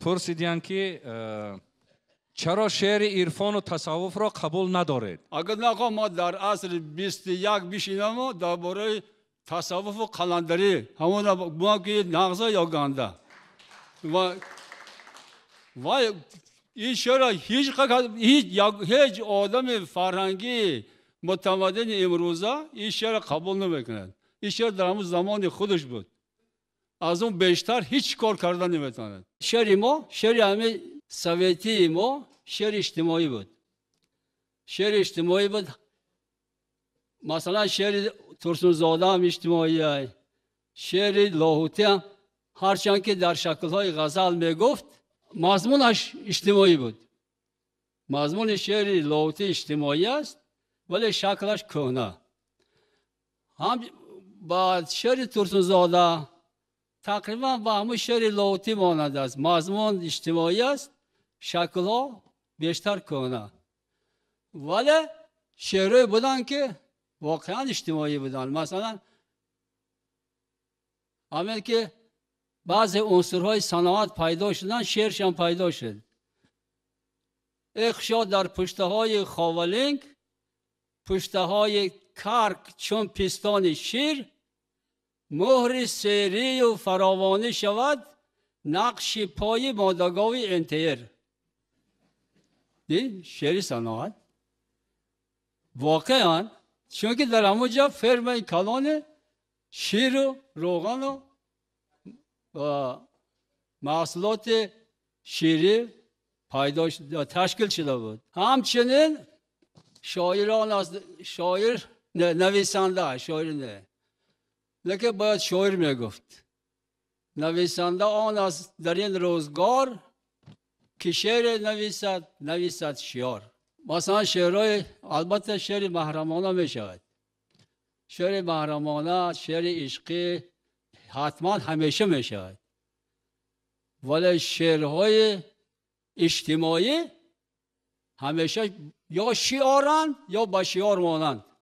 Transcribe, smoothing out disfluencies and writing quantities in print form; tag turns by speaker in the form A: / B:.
A: Пурсидиянд, ки чаро шеъри ирфону тасаввуфро қабул надоред?
B: Агар нахоҳ мо дар асри 21 бишинаму дар бораи тасаввуфу қаландарӣ, ҳамона бо ки нағза ё ганда. Ва ин шеъра ҳеҷ одами фарҳангии мутамаддини имрӯза ин шеърро қабул намекунад. Ин шеър дар ҳамон замони худаш буд, аз он бештар ҳеҷ кор карда наметавонад.
C: Шеъри мо, шеъри ҳамин советии мо, шеъри иҷтимоӣ буд, шеъри иҷтимоӣ буд. Масалан, шеъри Турсунзода ҳам иҷтимоӣ, шеъри Лоҳутӣ ҳам, ҳарчанд ки дар шаклҳои ғазал мегуфт, мазмунаш иҷтимоӣ буд. Мазмуни шеъри Лоҳутӣ иҷтимоӣ аст, вале шаклаш кӯҳна. Ҳам ба шеъри Турсунзода тақрибан ба ҳамун шеъри Лоҳутӣ монанд аст. Мазмун иҷтимоӣ аст, шаклҳо бештар кӯҳна. Вале шеърҳое буданд, ки воқеан иҷтимоӣ буданд. Масалан, ҳамин ки баъзе унсурҳои саноат пайдо шуданд, шеършам пайдо шуд. Эх, шо дар пуштаҳои Ховалинг, пуштаҳои карк чун пистони шир, муҳри серию фаровонӣ шавад нақши пои модагови НТР. Ин шеъри саноат воқеан, чунки дар ҳамон ҷо фермаи калони ширу роғану маҳсулоти ширӣ пайдо ташкил шуда буд. Ҳамчунин шоирон аз шоир нависанда, шоир не, лекин бояд шоир мегуфт. Нависанда он аст дар ин рӯзгор, ки шеъре нависад, нависад шиёр. Масалан, шеърҳои, албатта, шеъри маҳрамона мешавад. Шеъри маҳрамона, шеъри ишқӣ ҳатман ҳамеша мешавад, вале шеърҳои иҷтимоӣ ҳамеша ё шиоранд, ё ба шиор монанд.